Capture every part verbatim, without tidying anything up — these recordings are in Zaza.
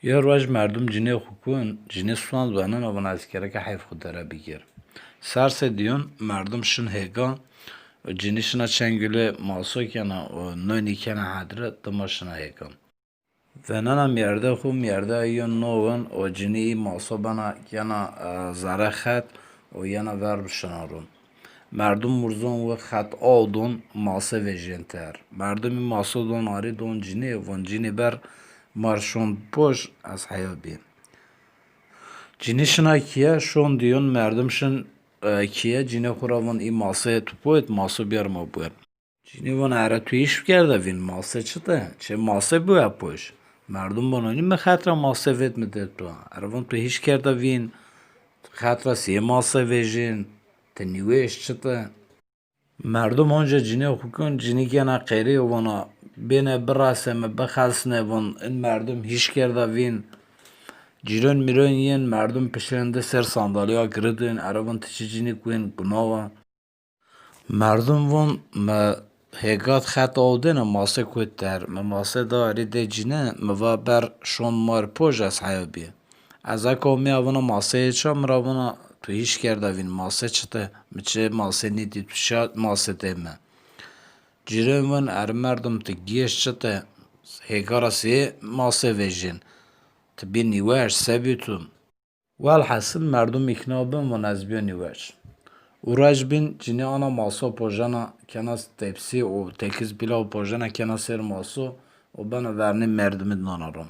Yo roj merdum cinê xwu kun, cinî suand wenena vona ez kereka heyf xwu dere bigêr. Serse diyon merdum şin hêga, cinî şina Çengulê maso kena û nonî kena hedre, dima şina hêga. Venena mîyerde xwu, mîyerde yo no win û cinî î maso bena kena, e, zere xet û yena ver bi şina ron. Merdum murzon wi xet aw don, mase vejên ter. Merdum î maso don arî don cinî, von cinî ber mar şon poj, ez heya bî. Cinî şina kîye, şon diyon merdum şin, e, kîye, cinî xwu ra von î maseyê tu poyt, maso biyar ma buer. Cinî von ere tu hîş kerda vîn, mase çite? Çê mase buya poj. Merdum von onî mi xet ra mase vet mi de tu. Ere von tu hîş kerda vîn, xet ra sê mase vejên, ti nîweş çite? Merdum onca cinî xwu kun, cinî gena qerî û vona bêne birase mi bixelsne, von in merdum hîş kerda vîn. Cîron mîron yên merdum pişên di ser sandalya giridin, ere von ti çi cinî kuên gunawa. Merdum von mi hêgat xet aw dêne mase kuet der, mi mase da arî de cinî, mi va ber şon mar poj ez heya bî. Ez eka omîya vona maseyê ça, mi ra vona tu hîş kerda vîn, mase çite? Mi çê mase nîdî, tu şa mase dê mi? Cîron von ere merdum ti gêş çite? Hêga ra sê mase vejên? Ti bî nîweş, se bî tu? Welhesil merdum îkna bin von ez biyo nîweş. Û roj bîn cinî ana maso pojena kena tepsî û tekiz pîlaw pojena kena ser maso û bena vernê merdumî nana ron.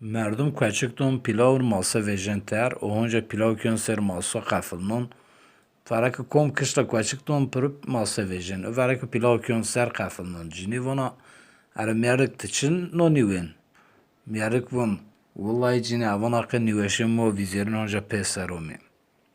Merdum kueçik don pîlaw ir mase vejên ter û honca pîlaw kên ser maso qefilnon. Vereke kom kişta kueçik don pirip mase vejên. Û vereke pîlaw kên ser qefilnon. Cinî vona ere mîyerik ti çin nonî wên? Mîyerik von, willayî cinî evana qe nîweşê mi wa vîzêrin honca pê ser omî.